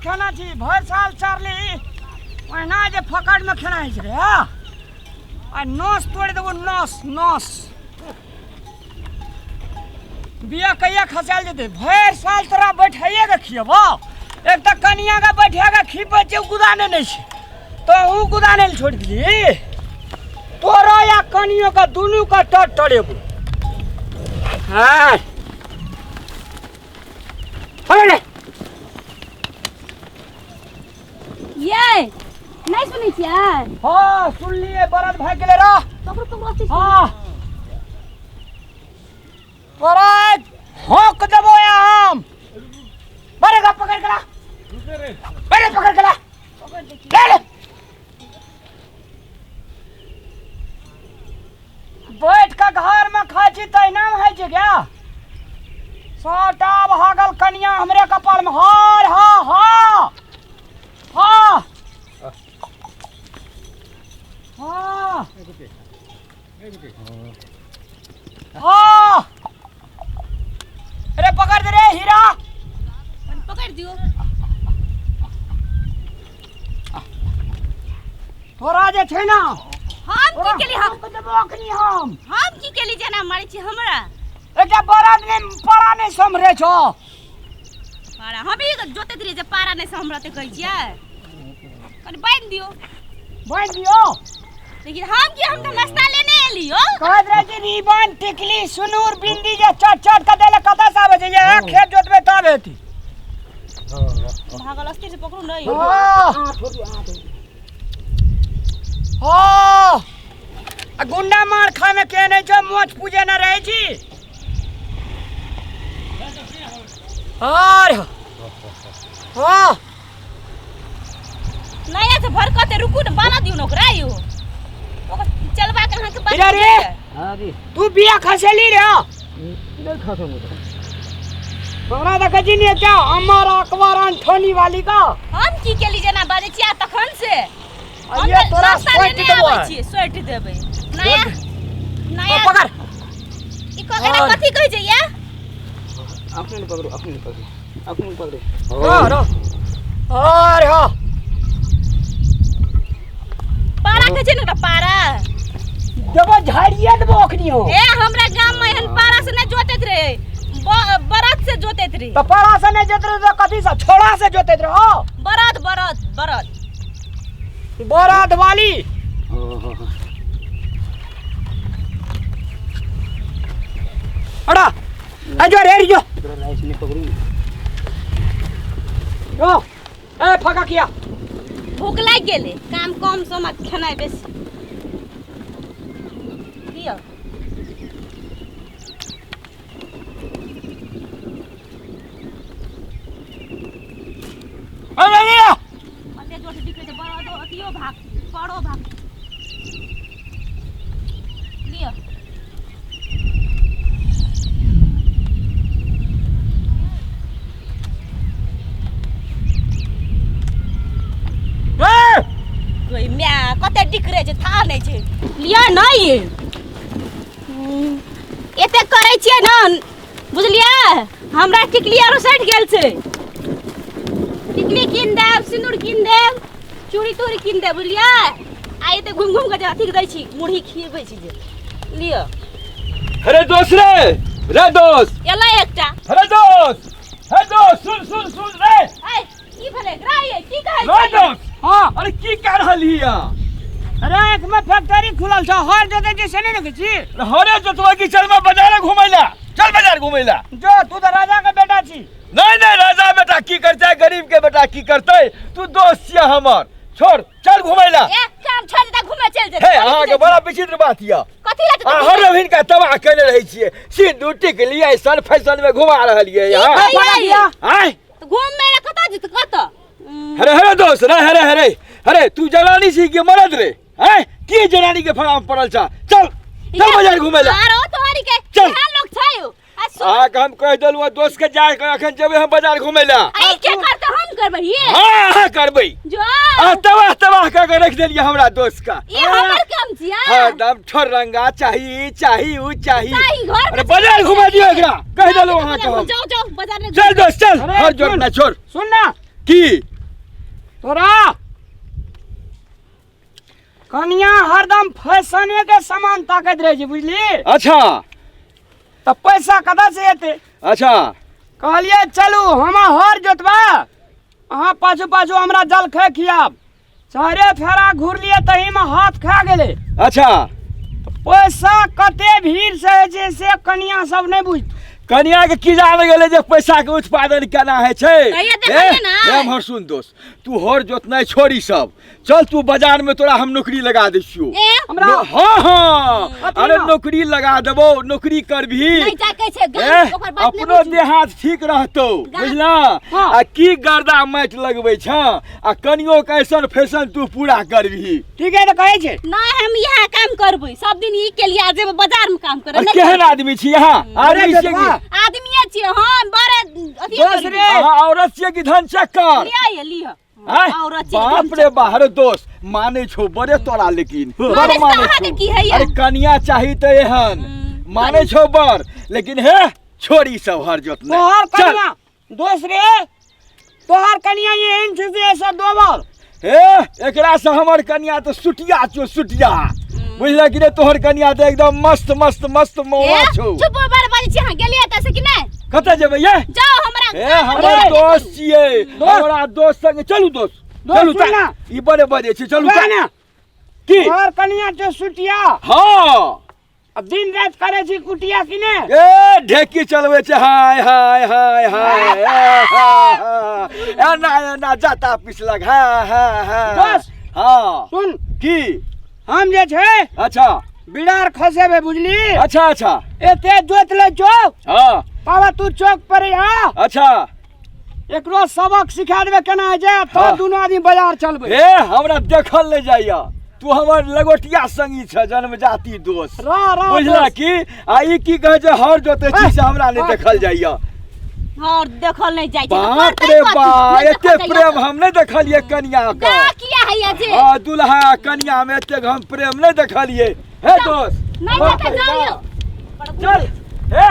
खेना छी भरि साल चरली ओहिना जे फकट में खेना होइ छै रे आ नस तोड़ि देबो नस नस बिया कहिया खसायल जेतै भरि साल तोरा बैठाइए के खियबो एक तऽ कनिया के बैठा के खिबै छै गुदाने नहि छै तोहू गुदाने लए छोड़ि देली तोरो या कनियो के दुनू के टर टरेबो हाँ अरे ये नहि सुनै छियै हाँ सुनलिए बरद भाग गेलै रह पकड़ू पकड़ू अस्थिर से। हाँ तोरा होक देबो या हम बड़े का पकड़ के ला बड़े पकड़ के ला ले ले बैठ के घर में खाइ छी तहिना होइ छै क्या सबटा भागल कनिया हमरे कपाल में हर हा हा हा हा हा अरे पकड़ दे रे हीरा पकड़ दियो तोरा जे छै ना हम की केली हम देबो अखनी हम हम की केली जेना मारै छी हमरा एकटा बरद ने पड़ा नहि सम्हरे छौ पारा हम ई जोतैत रहियै जे पारा नहि सम्हरतै कहै छियै कनि बान्हि दियौ बान्हि दियौ लेकिन हम की हम तऽ नाश्ता लेने एलियो कहैत रहै कि रिबन टिकली सुनूर बिंदी जे चट चट के देले कतऽ से आबै छै जे खेत जोतबै तब हेती भागल अस्थिर से पकड़ू नहि हाँ हाँ आ गुंडा मार खाय में के नहीं छो मोछ पूजे न रहे छी और हाँ नहीं से भरकते रुकू ने बाना दियौ ने ओकरा यौ ओकर चलबा के अहाँके बात इधर रे। हाँ जी तू बिया खसेली रे नहीं खसम तोरा देखै छी ने क्या अमर अकबर अंठोनी वाली का हम की केली जेना बाजै छियै आ तखन से हम ये तऽ तोरा नाश्ता सोचि लेने देबो आबै है। छियै सोटि देबै नया नया पकड़ ई ककरा और। कथी कहै छै या अपने ने पकड़ो अपने ने पकड़ो अपने ने पकड़े हाँ रो और हाँ पारा कहै छै ने ओकरा पारा देबो झाड़िए देबो अखनी हो ए हमरा गाम में एहन पारा से नहि जोतैत रहे बरद से जोतैत रहे तो पारा से नहीं जोत रहे तो कथी से छोड़ा से जोतैत रहो बरद बरद बरद बरद वाली अड़ा अजो रे जो राइस नहीं पकड़ू जो ए फका किया भूख लागि गेलै काम कम सम आ खेनाइ बेसी दियौ अरे रे कते जोर से दिखै छै बरदो अथियो भाग परो भाग लिअ ए गई माय कते डिकरे छै थाह नहि छै लिअ नहि एते करै छियै ने बुझलियै हमरा टिकली आरो सटि गेल छै टिकली कीन देब सिन्दूर कीन देब चूड़ी तूड़ी कीन देब बुझलियै आ एते घुमि घुमि कऽ जे अथी दै छी मुरही खियबै छी जे लिअ अरे दोस्त रे रे दोस्त एलै एकटा अरे दोस्त हे दोस्त सुन सुन सुन रे ऐ की भेलै एकरा ये की कहै रे छियै? दोस्त हाँ अरे की कर रहली है अरे एक में फैक्ट्री खुलल छ हर जोते छी से नहीं देखै छी हरे जोतवा की चल में बाजार घुमैला चल बाजार घुमैला जो तू तो राजा के बेटा छी नहीं नहीं राजा बेटा की करते गरीब के बेटा की करते तू दोस्त छिया हमर छोड़ चल घुमैला ए काम छोड़ दे घुमे चल जेतै हे अहाँ के बड़ा विचित्र बात यऽ कथी लए आ हर रविन का तबाह केने रहै छियै सिंदूर टिकली ऐसन फैशन में घुमा रहलियै यहाँ की फका किया आँय घुमे लए कतऽ जेतै कतऽ अरे हरे दोस्त रे हरे हरे अरे तू जनानी छी कि मरद रे हैं की जनानी के फराम पड़ल छा चल चल बाजार घुमे ला आरो तोहरी के चल। केहन लोग छै यौ? आ सुन अहाँ के हम कह देलहुँ दोस्त के जाय के अखन जेबै हम बाजार घुमे ला आ ई के करतै हम करबै ये हाँ हाँ करबै जो आ तबाह तबाह कऽ के रख देलियै हमरा दोस्त का ई हमर काम छियै हाँ दम ठोर रंगा चाही चाही ऊ चाही चाही, घर अरे बाजार घुमा दियौ एकरा कह देलहुँ अहाँ के हम जाओ जाओ बाजार में चल दोस्त चल अरे हर जोड़ सुन। ना छोड़ सुन ना की तोरा कनिया हरदम फैशने के सामान ताकत रहे छै बुझली। अच्छा। तऽ पैसा कतऽ से एतै? अच्छा। कहलियै चलू हम हर जोतबा, अहाँ पाछू पाछू हमरा जलखै खियाब। चारे फेरा घुरलियै तहीमे हाथ खा गेलै। अच्छा। पैसा कते भीड़ से होइ छै से कनिया सब नहि बुझतौ। कनिया के की जान गेलै जे पैसा के उत्पादन केना होइ छै? कहिया देखलियै ने? ए, एम्हर सुन दोस्त, तू हर जोतनाइ छोड़ी सब, चल तू बाजार में तोरा हम नौकरी लगा दै छियौ। ए? हमरा हाँ हाँ, अथी अरे ना। नौकरी लगा देबौ, नौकरी करबही। नहि जाके छै गाम, ए, ओकर बात नहि अपनो बुझू। देह हाथ ठीक रहतौ, गाम। बुझला? हाँ। आ की गर्दा माटि लगबै छ, आ कनियो के ऐसन फैशन तू पूरा करबही। ठीक है तऽ कहै छै। नहि, हम इएह काम करबै सब दिन, ई के लिए जेबै बाजार में काम करे। अरे केहन आदमी छी अहाँ? अरे आदमी छियै जतबा। कि आदमीए छियै हम, बड़े अथी दोस्त करबै। रे। अहाँ औरत छियै कि धन चक्कर? लिअ ये, लिअ। आँय? औरत छियै, बाप धन रे बाहर दोस्त, मानै छौ बड़े तोरा, लेकिन बड़ मानै मानै अहाँके छौ। की होइए? अरे कनिया चाही तऽ एहन मानै छौ बड़, लेकिन हे छोड़ी सब हर जोतनाइ। तोहर चल। कनिया दोस्त रे, तोहर कनिया एहन छै से ऐसा दोबर। हे एकरा से हमर कनिया तऽ सुटिया छौ, सुटिया, बुझल कि नहि? तोहर कनिया तऽ एकदम मस्त मस्त मस्त मौआ ए, छौ। चुप बड़ बाजै छी अहाँ, गेलियै एतऽ से कि नहि? कतऽ जेबै ये? जाउ हमरा ए काम हमर करऽ। दोस्त छियै, हमरा दोस्त संगे चलू दोस्त, दोस्त चलू सुन ना। ई बड़े बजे छै, चलू वएह ने। की? तोहर कनिया छै सुटिया। हाँ। अब दिन रात करे छी कुटिया कि ने? ए ढेकी चलबै छै, हाय हाय हाय हाय, ए, हा, हा। एना एना जाता पिसलक, हा हा हा। दोस्त। हाँ। सुन। की? हम जे छै अच्छा। बिरार खसेबै, बुझली? अच्छा अच्छा। एते जोत लै छौ। हाँ। बाबा तू चौक पर आ। अच्छा। एकरो सबक सिखा देबै केना होइ छै, तब हाँ। दुनू आदमी बाजार चलबै। ए हमरा देखल नहि जाइया, तू हमर लगोटिया संगी छ, जन्मजाति दोस्त, रा रा बुझला दोस्त। की? आ ई की कहै छै हर जोते छी से हमरा नहि हाँ। देखल जाइया। और देखल नहि जाइ छै। बाप करतै रे कथी? बा, नहि एते देखल जाइया प्रेम तऽ। हम नहि देखलियै कनिया के। दा किया हैया जे? आ दुल्हा कनिया में एतेक हम प्रेम नहि देखलियै। हे दोस्त, नहि बाप देखै रे जाउ यौ। बा। चल हे,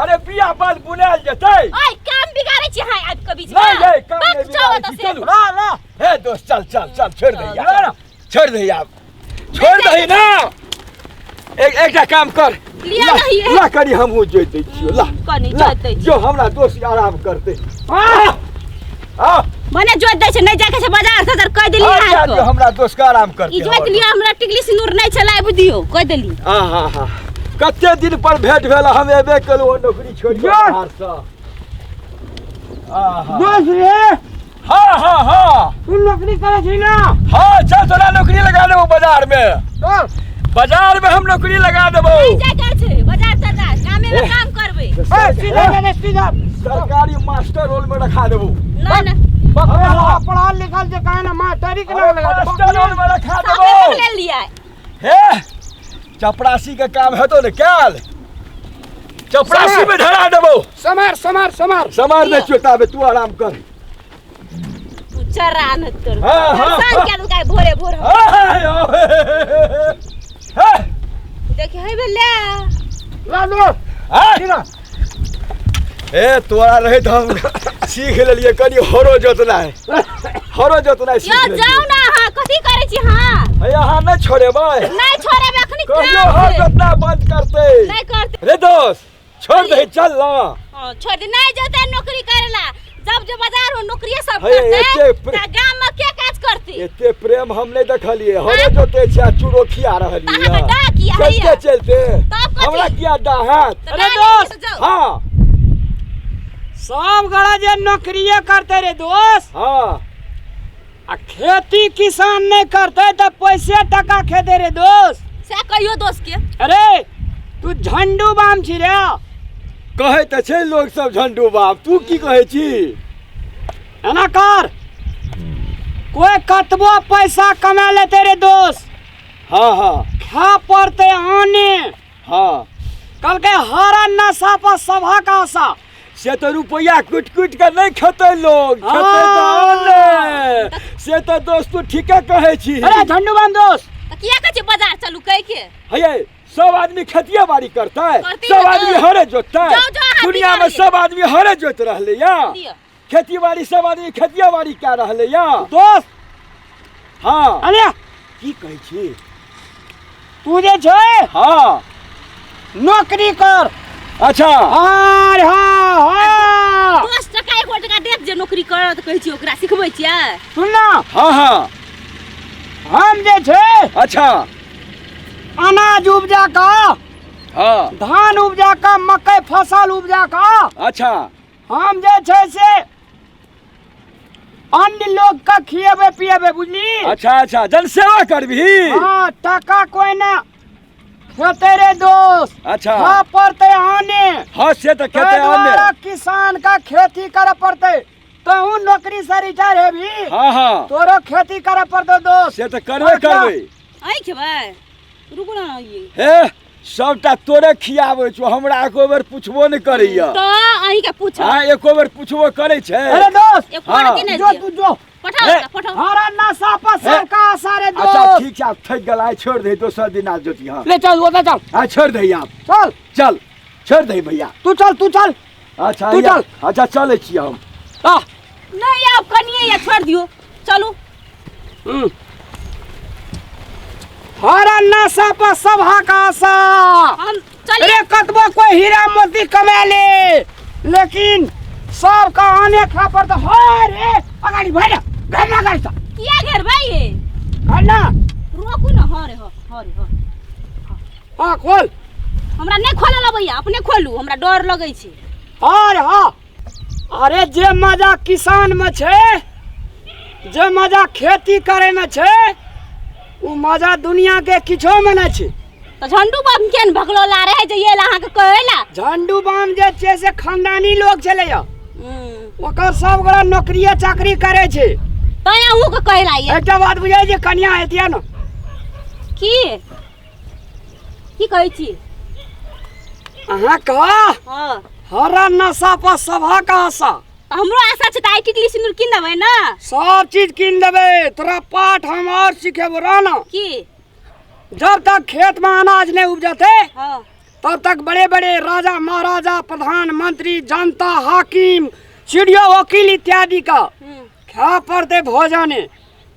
अरे बिया बाल बुनायल जेतै। ओइ काम बिगाड़ै छी अहाँ आबि कऽ बीच में। नहीं नहीं, काम बक नहीं जाउ बिगाड़ै एतऽ छी, से। चलू। रा रा। हे दोस्त, चल चल चल, छोड़ दही चल, यार, छोड़ दही आब, छोड़ दही ना। एक एकटा काम कर, लिअ ला, नहीं है। ला करी हमहूँ जोति दै छियौ, ला। कनी ला, जोति दै छियौ। जो हमरा दोस्त आराम करतै। आ, आ, मने जोति दै छै, नहि जाके छै बाजार सदर कहि देली आ, अहाँके। जा दियौ, हमरा दोस्त के आराम करतै। ई जोति लिअ, हमरा टिकली सिन्दूर नहि छलै, आबि दियौ, कहि देली। आ हा हा, कते दिन पर भेंट भेल, हम एबे केलहुँ नौकरी छोड़ि कऽ बाहरसँ। आहा। दोस्त रे। हाँ हाँ हाँ। तू नौकरी करै छी ना? हाँ, चल तोरा नौकरी लगा देबो बाजार में। चल। बाजार में हम नौकरी लगा देबो। नहि जाके छै बाजार सदर, कामे में काम करबै। ए, सीधा जा रे, सीधा। सरकारी मास्टर रोल में रखा देबो। नहि नहि। बकरा पढ़ल लिखल जे कहे ना मास्टरी के नाम लगा दे। मास्टर रोल में रखा साफे देबो। ले लियै। हे चपरासी के काम हेतो ने काल, चपरासी में धरा देबो। समार समार समार। समार दे छियौ ताबे तू आराम कर। तू चरा न तोर। हाँ, हाँ, परेशान हाँ। क्या दुकाय भोरे भोर। हाँ, हे। देखि हे भेलै। ला दोस्त। हाँ। सीधा। ए तोरा रहे तऽ हम सीख लेलियै कनि हरो जोतनाइ, हरो जोतनाइ सीख यौ लेलियै। जाउ ना अहाँ, कथी करै छी अहाँ? हे अहाँ नहि छोड़ेबै? नहि छोड़ेबै अखनी। कहियो काम हर छै। जोतना बंद करतै? नहि करतै। रे दोस्त छोड़ दही, चल ना। हाँ, छोड़ दे, नहि जेतै नौकरी करेला। जब जे बाजार में नौकरिये सब हे, करतै एते तऽ गाम में के काज करतै? एते प्रेम हम नहि देखलियै, हरो जोते छै आ चूरो खिया रहलियै। तऽ अहाँके डाह किया होइया? चलते चलते तब कथी? हमरा किया डाह हैत? तऽ अरे डाह नहि दोस्त! तऽ जाउ। हाँ। सब गड़ा जे नौकरिये करते रे दोस्त। हाँ। आ खेती किसान नहीं करते तऽ पैसे टका खेते रे दोस्त। से कहियो दोस्त के। अरे तू झंडू बाम छी रे। कहै तऽ छै लोग सब झंडू बाम, तू की कहै छी? एना कर, कोई कतबो पैसा कमा लेते रे दोस्त। हाँ हाँ। खा पड़ते आने। हाँ। कहलकै हरा नशा पर सभक आशा। से तऽ रुपैआ कुटि कुटि कऽ नहि खेतै लोग, खेतै तऽ आने। से तऽ दोस्त तू ठीके कहै छी। अरे झंडू बाम दोस्त। तऽ किया कहै छी बाजार चलू कहि के? हे सब आदमी खेतिए बाड़ी करतै, करतै सब ने आदमी तऽ। हरे जोततै। जाउ, जाउ, अहाँ दुनिया में बिगाड़िए। सब आदमी हरे जोत रहलै या। लिअ। खेती बाड़ी सब आदमी खेतिया बाड़ी कए रहलै या। दोस्त। हँ। अरे की कहै छी? तू जे छै हँ नौकरी कर। अच्छा। अरे हाँ हाँ 10 टका 1 टका देत जे नौकरी करत कहै छी, ओकरा सिखबै छियै। सुन ना। हाँ हाँ हम जे छै अच्छा अनाज उपजा कऽ, हाँ धान उपजा कऽ, मकई फसल उपजा कऽ, अच्छा हम जे छै से अन्य लोग के खिएबै पिएबै, बुझली? अच्छा अच्छा, जनसेवा करबही। हाँ, टका कोई ना खेते रे दोस्त। अच्छा। हाँ पड़ते आने। हाँ से तऽ खेते ताहि आने। दुआरे किसान का खेती करे पड़ते, तहु नौकरी से रिटायर हेबी। हाँ हाँ तोरो खेती करे पड़ते दोस्त। से तऽ करबे करबै। अहीं खेबै? रुकू ना ये। हे सबटा तोरे खियाबै छौ, हमरा एको बेर पुछबो नहि करैया। तऽ अहीं के पूछब। हाँ एको बेर पुछबो करै छै। अरे दोस्त एको रत्ती नहि जो दियौ। तू जो। पठाओ हे। ओकरा, पठाओ। हरा नशा पर सबका आशा रे दोस्त। अच्छा ठीक छै, आब थकि गेल, आइ छोड़ि दही, दोसर दिन आ जोती। हाँ ले चल, ओतऽ चल। हाँ छोड़ि दही आब। चल चल छोड़ि दही भैया। तू चल, तू चल। अच्छा तू चल। अच्छा चलै छी हम। आ। नहि आब कनिये या छोड़ि दियौ, चलू। हरा नशा पर सबहक आशा। हम चलिए। अरे कतबो कोई हीरा मोती कमा ले, लेकिन सबका आने खा पर तो हो रे। अगाड़ी भर घर ना गाड़ी किया घेर भाई ये? घर ना रोकू ना। हाँ रे हाँ, हाँ रे हाँ। हाँ खोल। हमरा नहीं खोले लबैया, अपने खोलू, हमरा डर लगै छै। हाँ रे हाँ। अरे जे मजा किसान में छै, जे मजा खेती करे में छै, उ मजा दुनिया के किछो में नहीं छै। तऽ झंडू बाम केन भगलोला रहे जे ये अहाँके कहेला? झंडू बाम जे छै से खानदानी लोग छलैया, ओकर सब गोरा नौकरिये चाकरी करे छै। तैं अहूँ के कहेला ये। एकटा बात बुझाइ जे कनिया हेतिया न। की की कहै छी अहाँ कह? हाँ। हरा नशा पर सभक आशा। तऽ हमरो आशा छै, तऽ आइ टिकली सिन्दूर कीन देबै ने? सब चीज कीन देबै, तोरा पाठ हम और सिखेबो रह ना। की? जब तक खेत में अनाज नहीं उपजते हाँ। तब तक बड़े बड़े राजा महाराजा, प्रधानमंत्री, जनता, हाकिम, सीडीओ, वकील इत्यादि का खा पड़ते भोजन।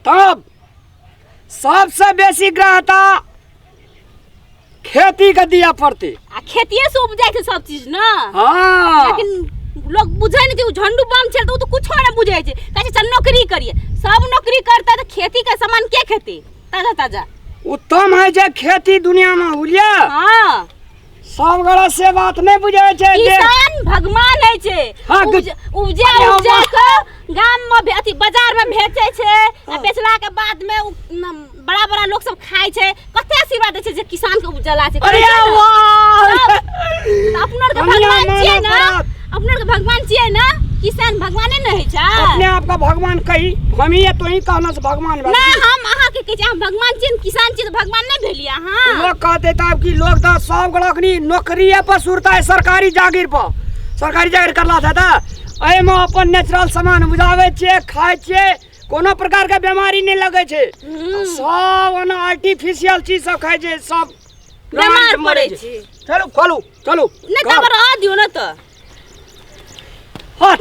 तब सबसे बेसी ग्राहता खेती के दिया पड़ते। आ खेतिए से उपजाइ छै सब चीज ना। हाँ। लेकिन लोग बुझै नहि छै, उ झंडू बम छै तऽ उ तऽ कुछो नहि बुझै छै, कहै छै चल नौकरी करिए। सब नौकरी करतै तऽ खेती के सामान के खेतै ताजा ताजा? उत्तम है जे खेती दुनिया में, बुझलियै? हाँ। सब गोरा से बात नहीं बुझै छै। किसान भगवान है छै। हाँ, उपजा अरे उपजा वाह। के गाम में अथी बाजार में बेचै छै, आ बेचला के बाद में उ बड़ा बड़ा लोग सब खाइ छै। कते आशीर्वाद दै छै जे किसान के उपजला छै। अरे कहै छै ने? वाह। तऽ अपना आरके दुनिया भगवान छियै मानव ना, पड़त। अपना आरके भगवान छियै ना, किसान भगवाने ने होइ छै। अपने आप का भगवान कही, हम ही तो ही कहना से भगवान ना, हम अहाँ के कहै छी, अहाँ भगवान छियै, किसान छियै तऽ भगवान नहि भेलियै अहाँ? लोग कहते तब कि लोग तो सब गोरा अखनी नौकरिए पर सुरता है, सरकारी जागीर पर। सरकारी जागीर करला था तऽ एहिमे अपन नेचुरल सामान उपजाबै छियै, खाइ छियै, कोनो प्रकार के बीमारी नहि लगै छै। सब ओना आर्टिफिशियल चीज सब खाइ छै, सब बीमार मरै पड़ै छै। चलू खोलू, चलू। नहि तऽ आब रह दियौ ने तऽ। हट,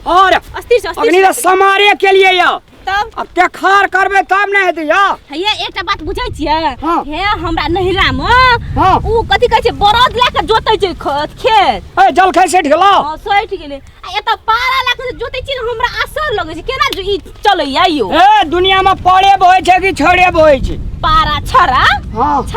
और अस्थिर से, अस्थिर अग्नि से। समारे के लिए या तब अब तेखार करबै तब नहि हेतै या। हे एकटा बात बुझै छियै? हाँ। हे हमरा नहिरा मे हाँ। उ कथी कहै छै, बरद लए के जोतै छै खेत। ए जलखै सठि गेलौ? हाँ सठि गेलै। आ एतऽ पारा लए के जोतै छियै ने, हमरा असर लगै छै केना जो ई चलैया यौ। ए दुनिया में पड़े होइ छै कि छड़े होइ छै? पारा छड़ा। हाँ। छड़ा।